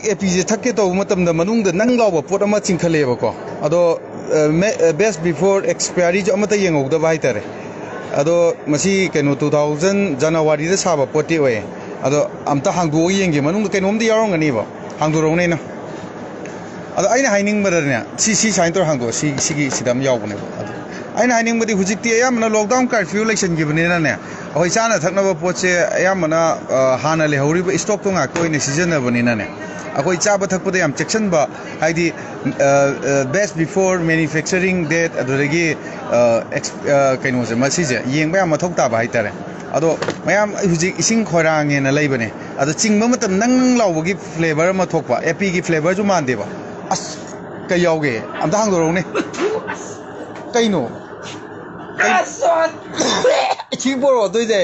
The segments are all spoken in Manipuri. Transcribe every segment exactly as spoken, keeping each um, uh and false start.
ꯑꯦ ꯄꯤꯁꯦ ꯊꯛꯀꯦ ꯇꯧꯕ ꯃꯇꯝꯗ ꯃꯅꯨꯡꯗ ꯅꯪ ꯂꯥꯎꯕ ꯄꯣꯠ ꯑꯃ ꯆꯤꯡꯈꯠꯂꯛꯑꯦꯕꯀꯣ꯫ ꯑꯗꯣ ꯕꯦꯁ ꯕꯤꯐꯣꯔ ꯑꯦꯛꯁꯄꯤꯌꯥꯔꯤꯁꯨ ꯑꯃꯠꯇ ꯌꯦꯡꯍꯧꯗꯕ ꯍꯥꯏꯇꯥꯔꯦ꯫ ꯑꯗꯣ ꯃꯁꯤ ꯀꯩꯅꯣ, ꯇꯨ ꯊꯥꯎꯖꯟ ꯖꯅꯋꯥꯔꯤꯗ ꯁꯥꯕ ꯄꯣꯠꯇꯤ ꯑꯣꯏꯌꯦ꯫ ꯑꯗꯣ ꯑꯝꯇ ꯍꯥꯡꯗꯣꯛꯑꯒ ꯌꯦꯡꯒꯦ, ꯃꯅꯨꯡꯗ ꯀꯩꯅꯣꯝꯗꯤ ꯌꯥꯎꯔꯝꯒꯅꯤꯕ꯫ ꯍꯥꯡꯗꯣꯔꯛꯎꯅꯦ ꯑꯩꯅ꯫ ꯑꯗꯣ ꯑꯩꯅ ꯍꯥꯏꯅꯤꯡꯕꯗꯅꯦ, ꯁꯤ, ꯁꯤ ꯁꯨꯃꯥꯏꯅ ꯇꯧꯔ ꯍꯥꯡꯗꯣꯛꯑꯣ, ꯁꯤ, ꯁꯤꯒꯤ ꯁꯤꯗ ꯑꯃ ꯌꯥꯎꯕꯅꯦꯕ꯫ ꯑꯗꯣ ꯑꯩꯅ ꯍꯥꯏꯅꯤꯡꯕꯗꯤ, ꯍꯧꯖꯤꯛꯇꯤ ꯑꯌꯥꯝꯕꯅ ꯂꯣꯛꯗꯥꯎꯟ ꯀꯥꯔꯐ꯭ꯌꯨ ꯂꯩꯁꯟꯈꯤꯕꯅꯤꯅꯅꯦ, ꯑꯩꯈꯣꯏ ꯆꯥꯅ ꯊꯛꯅꯕ ꯄꯣꯠꯁꯦ ꯑꯌꯥꯝꯕꯅ, ꯑ, ꯍꯥꯟꯅ ꯂꯩꯍꯧꯔꯤꯕ ꯏꯁꯇꯣꯛꯇꯣ ꯉꯥꯛꯇ ꯑꯣꯏꯅ ꯁꯤꯖꯤꯟꯅꯕꯅꯤꯅꯅꯦ, ꯑꯩꯈꯣꯏ ꯆꯥꯕ ꯊꯛꯄꯗ ꯌꯥꯝ ꯆꯦꯛꯁꯤꯟꯕ, ꯍꯥꯏꯗꯤ, ꯑ, ꯑ, best before manufacturing date, ꯑꯗꯨꯗꯒꯤ, ꯑ, ꯑꯦꯛꯁ-, ꯑ, ꯀꯩꯅꯣꯁꯦ, ꯃꯁꯤꯁꯦ ꯌꯦꯡꯕ ꯌꯥꯝ ꯃꯊꯧ ꯇꯥꯕ ꯍꯥꯏꯇꯥꯔꯦ꯫ ꯑꯗꯣ ꯃꯌꯥꯝ ꯍꯧꯖꯤꯛ ꯏꯁꯤꯡ ꯈꯣꯏꯔꯥꯡꯉꯦꯅ ꯂꯩꯕꯅꯦ, ꯑꯗꯣ ꯆꯤꯡꯕ ꯃꯇꯝ ꯅꯪ ꯅꯪ ꯂꯥꯎꯕꯒꯤ ꯐ꯭ꯂꯦꯕꯔ ꯑꯃ ꯊꯣꯛꯄ, ꯑꯦꯄꯤꯒꯤ ꯐ꯭ꯂꯦꯕꯔꯁꯨ ꯃꯥꯟꯗꯦꯕ꯫ ꯑꯁ, ꯀꯩ ꯌꯥꯎꯒꯦ? ꯑꯝꯇ ꯍꯥꯡꯗꯣꯔꯛꯎꯅꯦ꯫ ꯀꯩꯅꯣ? ꯀꯩ-, ꯏꯁꯤꯡ ꯄꯣꯔꯛꯑꯣ, ꯑꯗꯨꯏꯗꯤ꯫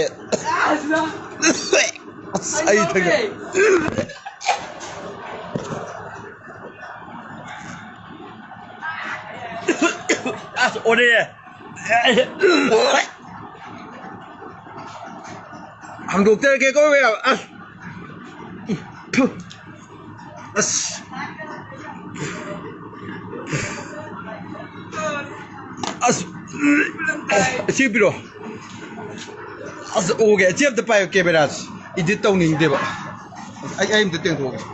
ꯑꯁ, ꯑꯩ ꯊꯛꯀꯦ꯫ ꯑꯁ, ꯑꯣꯔꯦ꯫ ꯍꯥꯡꯗꯣꯛꯆꯔꯒꯦꯀꯣ, ꯃꯌꯥꯝ꯫ ꯑꯁ꯫ ꯊꯨ꯫ ꯑꯁ꯫ ꯑꯁ꯫ ꯑꯁꯤ ꯄꯤꯔꯣ꯫ ꯑꯁ, ꯑꯣꯀꯦ꯫ ꯑꯁꯤ ꯑꯝꯇ ꯄꯥꯏꯌꯨ, ꯀꯦꯃꯦꯔꯥꯁꯦ꯫ ꯏꯗꯤꯠ ꯇꯧꯅꯤꯡꯗꯦꯕ꯫ ꯑꯩ, ꯑꯩ ꯑꯝꯇ ꯇꯦꯡꯊꯣꯛꯑꯒꯦ꯫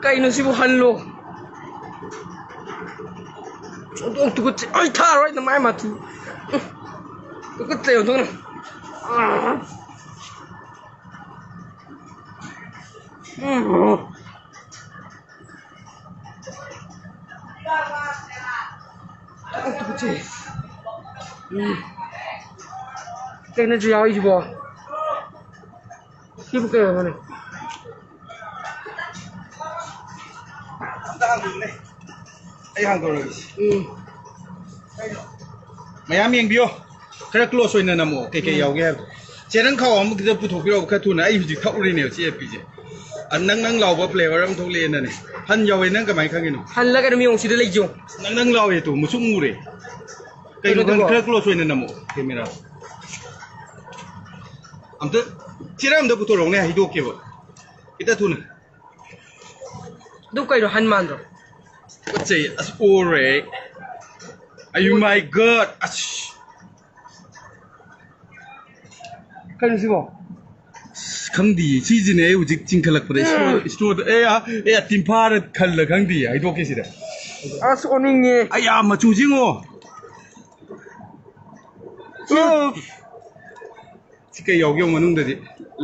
ꯀꯩꯅꯣ ꯁꯤꯕꯨ ꯍꯜꯂꯣ? ꯑꯣꯟꯊꯣꯛ ꯇꯨꯀꯠꯆꯩ꯫ ꯑꯩ ꯊꯥꯔꯣꯏ ꯅꯃꯥꯏ ꯃꯊꯨ꯫ ꯇꯨꯀꯠꯆꯩ ꯑꯣꯟꯊꯣꯛꯅ꯫ ꯎꯝ꯫ ꯑꯣꯟꯊꯣꯛ ꯇꯨꯀꯠꯆꯩ꯫ ꯎꯝ꯫ ꯀꯩꯅꯣꯁꯨ ꯌꯥꯎꯔꯤꯁꯤꯕꯣ? ꯁꯤꯕꯨ ꯀꯩ ꯑꯣꯏꯔꯝꯒꯅꯤ? ꯑꯝꯇ ꯍꯥꯡꯗꯣꯛꯎꯅꯦ꯫ ꯑꯩ ꯍꯥꯡꯗꯣꯔꯛꯑꯒꯦ꯫ ꯎꯝ꯫ ꯃꯌꯥꯝ ꯌꯦꯡꯕꯤꯌꯣ꯫ ꯈꯔ ꯀ꯭ꯂꯣꯁ ꯑꯣꯏꯅ ꯅꯝꯃꯣ꯫ ꯀꯩꯀꯩ ꯎꯝ꯫ ꯌꯥꯎꯒꯦ ꯍꯥꯏꯕꯗꯣ꯫ ꯆꯦ, ꯅꯪ ꯈꯥꯎ ꯑꯃ ꯈꯤꯇ ꯄꯨꯊꯣꯛꯄꯤꯔꯛꯑꯣ, ꯈꯔ ꯊꯨꯅ꯫ ꯑꯩ ꯍꯧꯖꯤꯛ ꯊꯛꯎꯔꯤꯅꯦꯕ ꯁꯤ ꯑꯦꯄꯤꯁꯦ꯫ ꯑ, ꯅꯪ ꯅꯪ ꯂꯥꯎꯕ ꯐ꯭ꯂꯦꯕꯔ ꯑꯃ ꯊꯣꯛꯂꯛꯑꯦꯅꯅꯦ꯫ ꯍꯟ ꯌꯥꯎꯋꯦ, ꯅꯪ ꯀꯃꯥꯏꯅ ꯈꯪꯉꯤꯅꯣ? ꯍꯜꯂꯒ ꯑꯗꯨꯝ ꯌꯦꯡꯉꯣ, ꯁꯤꯗ ꯂꯩꯁꯦ ꯌꯦꯡꯉꯣ꯫ ꯅꯪ ꯅꯪ ꯂꯥꯎꯋꯦ ꯇꯨ, ꯃꯨꯁꯨꯛ ꯃꯨꯔꯦ꯫ ꯀꯩꯅꯣ ꯈꯪ-, ꯈꯔ close ꯑꯣꯏꯅ ꯅꯝꯃꯣ camera꯫ ꯑꯝꯇ ꯆꯦꯔꯪ ꯑꯝꯇ ꯄꯨꯊꯣꯔꯛꯎꯅꯦ, ꯍꯩꯗꯣꯛꯀꯦꯕ ꯈꯤꯇ ꯊꯨꯅ꯫ ꯑꯗꯨ ꯀꯩꯅꯣ ꯍꯟ ꯃꯥꯟꯗ꯭ꯔꯣ? ꯇꯨꯀꯠꯆꯩ꯫ ꯑꯁ, ꯑꯣꯔꯦ꯫ ꯑꯌꯨ ꯃꯥꯏ ꯒꯣꯗ꯫ ꯑꯁ꯫ ꯀꯩꯅꯣ ꯁꯤꯕꯣ? ꯑꯁ, ꯈꯪꯗꯤꯌꯦ꯫ ꯁꯤꯁꯤꯅꯦ ꯑꯩ ꯍꯧꯖꯤꯛ ꯆꯤꯡꯈꯠꯂꯛꯄꯗ store, storeꯗ, ꯑꯦ, ꯑ, ꯑꯦ, ꯇꯤꯟꯐꯥꯔ ꯈꯜꯂ ꯈꯪꯗꯤꯌꯦ꯫ ꯍꯩꯗꯣꯛꯀꯦ ꯁꯤꯗ꯫ ꯑꯁ, ꯑꯣꯅꯤꯡꯉꯦ꯫ ꯑꯌꯥ, ꯃꯆꯨꯁꯤ ꯌꯦꯡꯉꯣ꯫ ꯁꯤ ꯀꯩ ꯌꯥꯎꯒꯦ ꯌꯦꯡꯉꯣ ꯃꯅꯨꯡꯗꯗꯤ꯫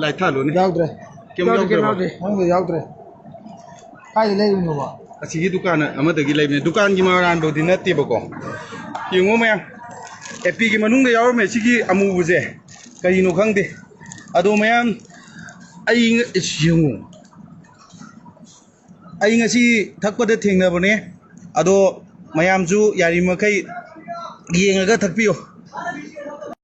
Light ꯊꯥꯜꯂꯨꯅꯦ꯫ ꯌꯥꯎꯗ꯭ꯔꯦ꯫ ꯀꯩꯝ ꯌꯥꯎꯗꯦ, ꯀꯩꯝ ꯌꯥꯎꯗ꯭ꯔꯕ? ꯌꯥꯎꯗꯦ꯫ ꯃꯅꯨꯡꯗ ꯌꯥꯎꯗ꯭ꯔꯦ꯫ ꯀꯥꯏꯗ ꯂꯩꯔꯤꯅꯣꯕ? ꯑꯁꯤꯒꯤ ꯗꯨꯀꯥꯟ ꯑꯃꯗꯒꯤ ꯂꯩꯕꯅꯦ꯫ ꯗꯨꯀꯥꯟꯒꯤ ꯃꯔꯥꯟꯕꯨꯗꯤ ꯅꯠꯇꯦꯕꯀꯣ꯫ ꯌꯦꯡꯉꯣ ꯃꯌꯥꯝ꯫ ꯑꯦꯄꯤꯒꯤ ꯃꯅꯨꯡꯗ ꯌꯥꯎꯔꯝꯃꯦ ꯁꯤꯒꯤ ꯑꯃꯨꯕꯁꯦ꯫ ꯀꯔꯤꯅꯣ ꯈꯪꯗꯦ꯫ ꯑꯗꯣ ꯃꯌꯥꯝ, ꯑꯩ ꯉ-, ꯏꯁ, ꯌꯦꯡꯉꯣ꯫ ꯑꯩ ꯉꯁꯤ ꯊꯛꯄꯗ ꯊꯦꯡꯅꯕꯅꯦ꯫ ꯑꯗꯣ ꯃꯌꯥꯝꯁꯨ ꯌꯥꯔꯤꯃꯈꯩ ꯌꯦꯡꯉꯒ ꯊꯛꯄꯤꯌꯨ꯫